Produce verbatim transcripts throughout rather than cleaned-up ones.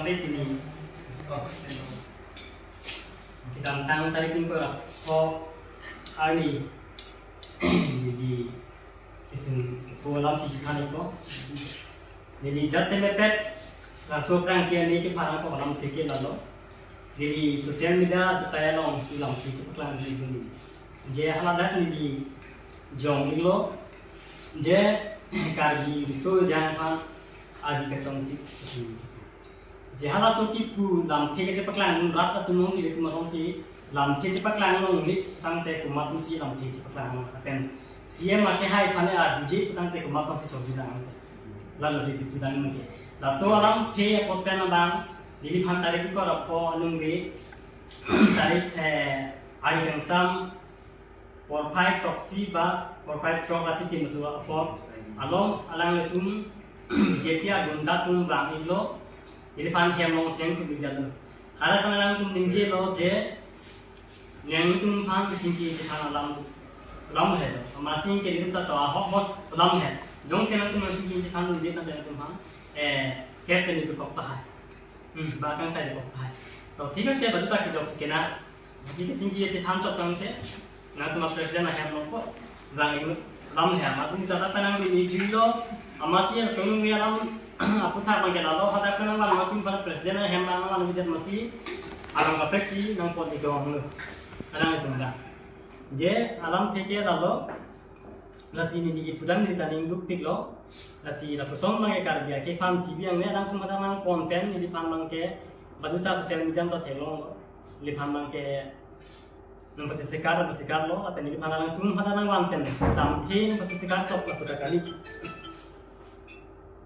Ini kedamtang tarik ingkoi ra pho arni neli kesung kepu alam si chethan ikpo. Neli jat semepet laso aphrang ke neli kepharang ko alamthe ke lalo. Neli social media ajatai alongsi lamthe chepaklang neli. Je haladak neli jong iklo. Je Karbi Riso Ejang aphan ardi kachongsi. Je halaso kipu lamthe kechepaklang, non rat atum alongsi, ilitum alongsi lamthe chepaklang longle tangte komat atumsi lamthe chepaklang lapen C M akehai aphan arjuje tangte komat aphansi chokji lang. Lalo di kipu dan mungkin. Laso alamthe apot pen abang, neliphan tarik ingkoi ra pho aningve, tarik, eh, ari kangsam porphai throksi ba porphai throk ra chitim aso apor along alanglitum B J P agunda atum vang iklo, iliphan hem along seng su bidal. Haladak alangtum ningjelo je nangtum aphan chingki chethan alam, alam he. Amatsi ke nelitum ta to ahok bot alam he. Jongsi nangtum chingki chethan un det na nangtum aphan, eh, case nelitum kok tahai. Hmm, ba kangsai kok tahai. To thik ase, baduta kejok si kena. Amatsi kachingki chethan chok tangte nangtum a president ahem along ko vang iklo, alam he. Amatsi ta ta nang ni juilo, amatsi yang tunggu ya alam aputhak abang ke lalo, hadak nang alam amatsi para president ahem along alam bidat amatsi alam kaprek si nangpon iklo. Alang itu enggak. Je alamthe ke lalo, lasi neli kipu dan neli ta ning dukpiklo. Lasi lapuson abang ke Karbi akhei aphan chibi ang ne alangtum hadak nangpon pen neliphan abang ke baduta social media ta theklonglo. Neliphan abang ke nangpachesikar, nangpachesikar lo, lapen neliphan alangtum hadak nangvan pen lamthe nangpachesikar chok lapu ta kali.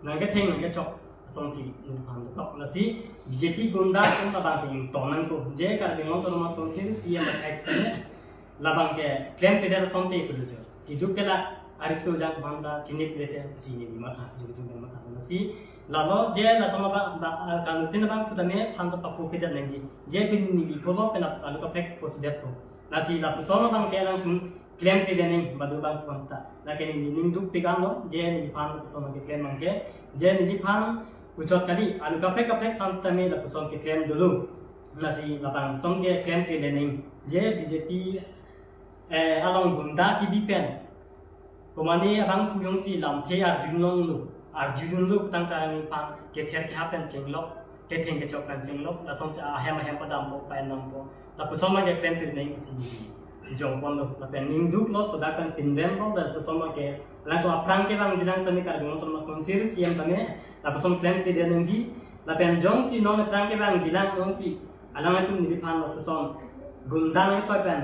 Nangketheng nangkechok asonsi neliphan tok. Lasi B J P gunda atum labang ke ingtong nangkok. Je Karbi Anglong Autonomous Council C M akhai sitame labang ke klemkledet asonte pulo jo. Keduk ke la ariso jang aphan ta chinip lete pusi neli matha, jujung jung matha. Lasi lalo je laso ma ba, ba, ah, kanutin abang putame aphan ta papu kedet nangji. Je pini neli polo pen ap-, alu kaprek po sudet po. Lasi lapuson abang ke alangtum klemkledet nang badu abang aphan seta. Lake neli ning dukpik anlo, je neliphan lapuson abang ke klem abang ke, je neliphan puchot kali, alu kaprek kaprek aphan sitame lapuson keklem dolo. Lasi labangson ke klemkledet nang, je B J P, eh, along gunda kebi pen. Komane abang puyong si lamthe arjulonglo, arjulonglo tangte neliphan kether keha pen chenglok, ketheng kechok pen chenglok, lasonsi ahem ahem padampo, pa-en dampo. Lapuson abang ke klemkledet nang pusi jongponlo, lapen ning duklo, sodak pen pindemlo, lapuson abang ke, alangtum aphrang kevangji lang tame Karbi Anglong Autonomous Council C M tame, lapuson klemkledet nangji, lapen jongsi non aphrang kevangji lang jongsi, alangtum neliphan lapuson gunda nangtoi pen,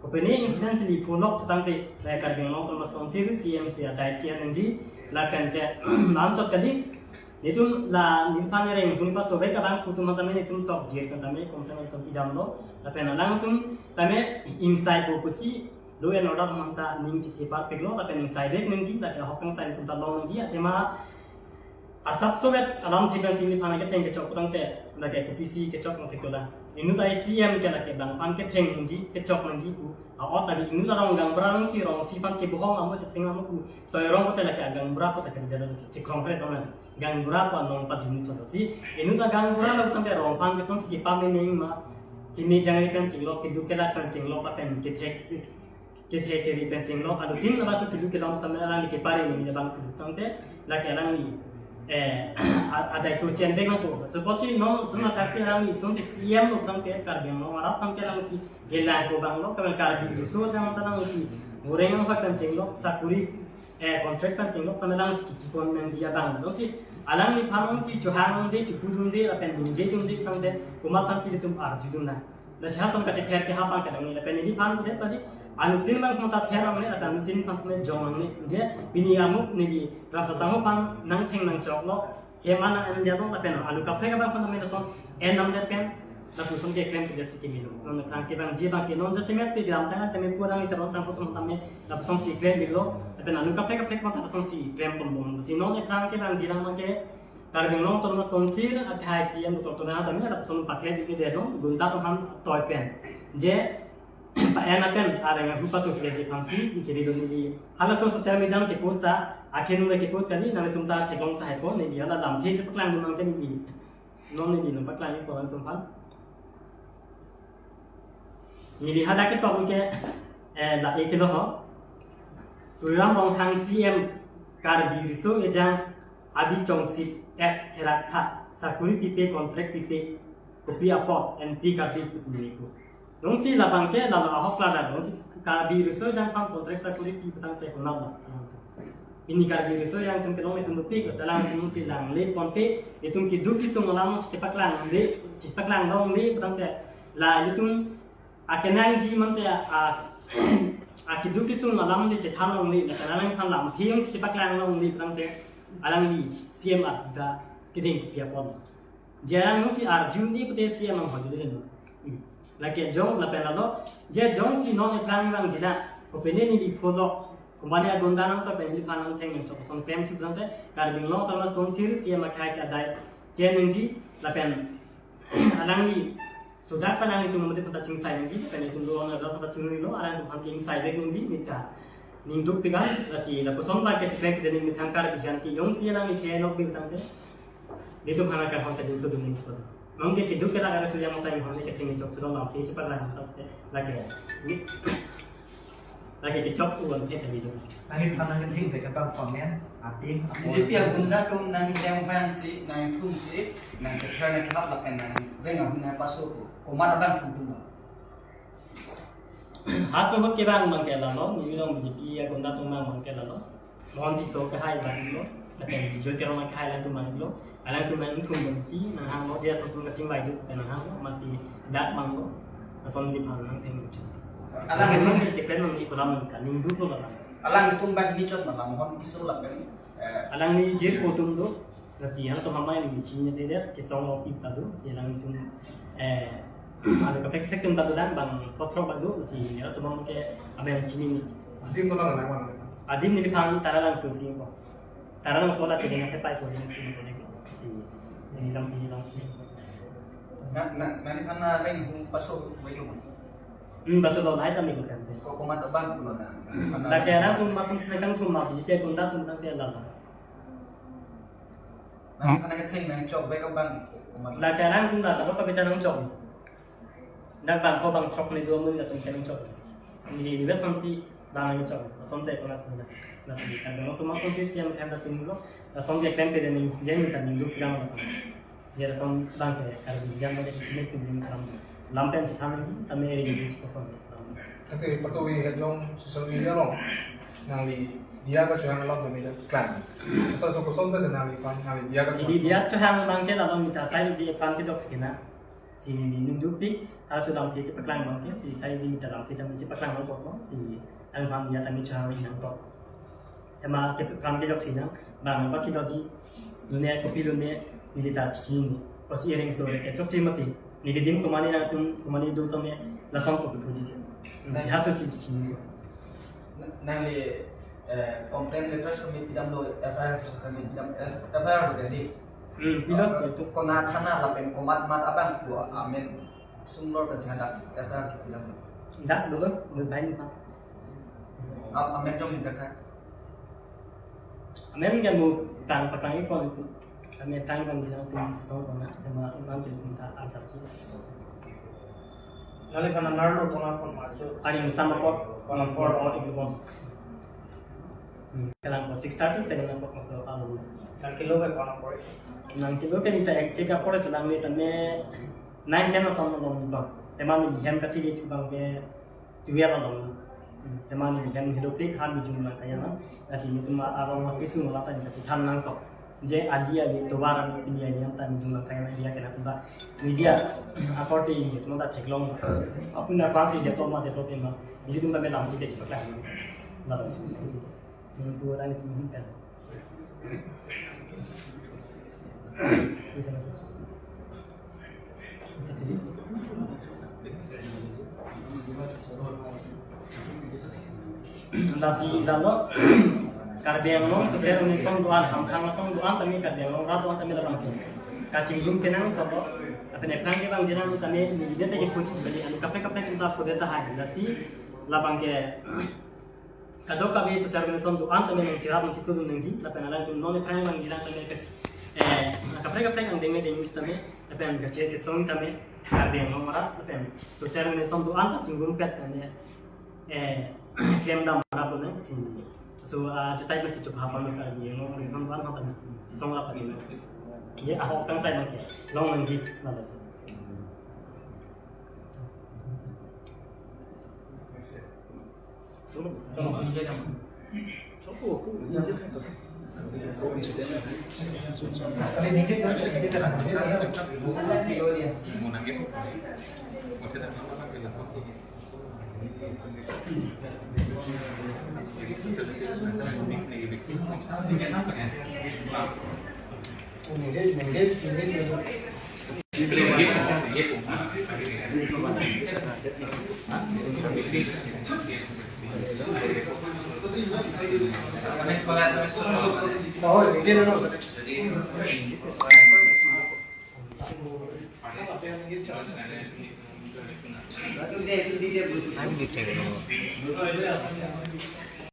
kopine incident si neli pholok tangte, la Karbi Anglong Autonomous Council C M si adai chian nangji, lapen ke, lam chot kali, netum la neliphan reng huni pa sobe kabang phu atum tame netum tok jir kan tame complain atum idamlo. Lapen alangtum tame ingsai po pusi law and order atum ta ning chithepar piklo. Lapen ingsai vek nangji, lake ahok kangsai atum ta long nangji. Athema asap sovet alamthe pen si neliphan ketheng kechok tangte lake kopisi kechok nangthek tola. Inut a C M ke lake bang aphan ketheng nangji, kechok nangji pu. A-ot abi inut arong gaonbura arongsi, rongsi aphan chebohong amo chetheng amo pu. Toi rong kote lake agaonbura kote kali dalo lake. Chikrong kre tong na. Gaonbura pa nong pa jinu chot si. Inut agaonbura lo tangte rong aphan kesonsi kipamening ma. Kimi jangri pen chinglok, keduk kelak pen chinglok, lapen kethek, kethek keri pen chinglok. Alutin labang keduk kelong tame alangli kepari neli abang keduk tangte, lake alangli, eh, a-, adai tu chen deng nangpo. Suppose si non, suma taksi alangli, sum si C M lo tangte, Karbi Anglong arat tangte alangsi, gelang ko bang lo, Karbi Riso Ejang ta alangsi, goreng ang pen chinglok, sakuri, eh, contract pen chinglok tame alangsi kipon nangji abang. Lasi alangliphan si chohang dunde, chipudunde, lapen dunje dunde tangte, komat aphansi ilitum arjudun nang. Lasi hason kachether ke hapang kadang ni, lapen neliphan det tadi, anutin abang kong ta ther ang ni, lapen anutin abang kong jong ang ni, je, pini amuk neli, rasa sangho pang nangtheng nangchoklo, hem ana em dia dong, lapen alu kaprek abang kong tame lason, en nam det pen, lapuson ke klemkledet si kemelo. Non aphrang kevangji abang ke non jasemet pe gram tang tame kurang iteron sangho atum tame, lapusonsi klem bilo, lapen alu kaprek kaprek abang lapusonsi klem pon bom. Si non aphrang kevangji lang abang ke, Karbi Anglong Autonomous Council akhai C M Doctor Tuliram tame lapuson paklem ikli delo, gunda atum aphan toi pen. Je, pa-en apen areng ahu paso sile je aphansi, kiri do neli. Halaso social media ke post ta, akhei nung ke post kali, nangtum ta theklong tahai ko, neli hala lamthe chepaklangdun nang ke neli. Non neli nangpaklang-ik pon alanglitum aphan. Neli hadak ketok ke, eh, la-e kilo ho. Tuliram Ronghang C M Karbi Riso Ejang Abi Chongsit Act herak tha, sakuri pipe, contract pipe, kopi apot, anti Karbi pusi nelipu. Jongsi labang ke lalo ahok ladak, jongsi Karbi Riso Ejang aphan contract sakuri pi pu tangte konat la. Pini Karbi Riso Ejang atum kelong itum dopik, lasi alangtum si langle ponpe, itum keduk kesung alam chepaklangde, chepaklangdunde pu tangte, la itum akenangji mate a, a keduk kesung alam de chethan longle, la alangliphan lamthe jong chepaklangdunde pu tangte, alangli C M arjuda keding kopi apot. Je alang nung si arju ni pute C M ang hoju dulu. Hmm. Lake jong lapen lalo, je jongsi non eplang vangji na, kopine neli pholok, komatne agunda nangtop pen neliphan nangtheng nangchok ason klem si pu tangte, Karbi Anglong Autonomous Council C M akhai si adai chen nangji, lapen alangli sudak pen nanglitum mate pata chingsai nangji, lapen itum do on ada pata chungrilo, alangtum aphan chingsai vek nangji, neta ning duk pegang, lasi lapuson ba ke chekrek de ning methang Karbi ahin ke jongsi alangli ke nok bil tangte. Nelitum aphan ke hon kajinso dun ning so. Nonke keduk kelak arlo suyang mata inghon ke thengchok sudo lamthe chepaklang tangte lake. Lake kechok uan the tadi tu. Nangis aphan nangketheng ke bang comment, ating, B J P agunda atum nangdeng vangsi, nangthumsi, nangkether nangkehap lapen nangreng ahun nangpaso ko. Komat abang thum tum bang. Haso ahut kevang abang ke lalo, neli long B J P agunda atum abang ke lalo. Mohan Tisso kehai abang lo, lapen Joy Teron kehai alangtum abang lo, alangtum nangthum abangsi, nanghanglo dia sosum kachingvai duk, nanghanglo, amatsi dak abang lo, lason neliphan nangtheng. Alang alangtum abang chekrek nang ikolam nang kaning duk lo abang. Alangtum abang ni chot ma la Mohan Tisso lapen, eh, alangli je ko atum do, lasi alangtum amai ni chini de de, kesong lo pi ta do, si alangtum, eh, anu kaprek kaprek atum ta do dan bang kotrok abang do, si alangtum abang ke abang chini ni. Adim ko lang nang mana? Adim neliphan Taralangso Singh ko. Taralangso la chini na kepai ko ni si ko ni si. Ni lam ni lam si. Na, na, nangliphan nangreng ahun paso vek lo ma? Hmm, paso lo nai tami ko kan. Ko komat abang ko na. Lake alangtum atum si nangkangthum ma, B J P agunda atum tangte lalo. Nangliphan nangketheng nangchok vek abang komat. Lake alangtum la, lalo kapita nangchok. Dak bang ko bang chok ni do mun latum ke nangchok. Ni ni bet pamsi bang nangchok. Asonte ko nasi na. Nasi kan dong tu masuk si siang kan ta chunlo. Asonte klem ke ni jen ta ni duk yang. Dia son bang ke Karbi jam ke chini tu ni kalam. Lam pen chithan ni tame ri ni chok ko. Tapi patu wi hejong social media lo. Nangli diya kachehang alam kami dak klang. Asal so koson ta nangli pan nangli diya ka. Neli diya kachehang abang ke lalo mita sai ji pan kejok si kena. Si neli ningduk pi, arloso lamthe chepaklang abang ke, si sai di mita lamthe tame chepaklang nangkok lo, si alangtum diya tame chehang nangkok. Tema ke kam kejok si nang, bang baki doji, lone kopi lone, neli ta chini, kosi ereng so ke chokche mati, neli dim komatne nangtum, komatne duk tame, lason kopi puji ke. Si haso si chini. Na, nangli, eh, complaint letter submit pidamlo, F I R submit pidam, F, F I R lo tadi. Hmm, pilo, eh, itu. Kona thana lapen komat mat abang ko amen sumlor pen sadak F I R pidamlo. Dak dulu, lebih baik, Pak. A, amen jong ni dak. Amen kan mo tang patang ipon itu. Kami tang kan bisa tum sesong kona, cuma kan tum ta ajak sih. Nangliphan nangarlo kona pon macho. Ari sama pot, kona pot, oh, itu pon. Hmm, kelang ko six thirty, seven o'clock masuk alu. Nangkelo ke kona pon? Nangkelo ke mita ek check up pon, chulang ni tame nine ten ason long bang. Tema ni hem kachili chubang ke tuya long. Hmm, tema ni hem hidup pik ham jumlah kaya na. Lasi nelitum arong ma kisu nolata ni kachithan nangkok. Je ali ali tovar ami pini ali anta nijung langkai na dia kena kuda. Media akorte ini teman ta theklong. Apun na pasi dia toma dia toma. Ini tum kami lam kita cepat lah. Lalu. Ini dua orang itu mungkin. Lasi lalo Karbi Anglong social organization do-an, hamphang asong do-an tame, Karbi Anglong rat do-an tame labang ke kachingrum kenangsot lo. Lapen ephrang kevangji nang tame neli det ke puji bali anu kaprek kaprek ta so det tahai. Lasi labang ke kadokave social organization do-an tame nangcherap nangchitudun nangji, lapen alangtum non ephrang vangji nang tame ke, Eh, kaprek kaprek angdeng angdeng sitame, lapen kachethe song tame, Karbi Anglong arat, lapen social organization do-an ta chingrumpet tame, eh, klemdam arat lo ne, si. So, ah, chetai ma si chupha pame Karbi Anglong organization do-an ha tame, si song arat tame. Ye, ah, kangsai nangke, long nangji, nangji.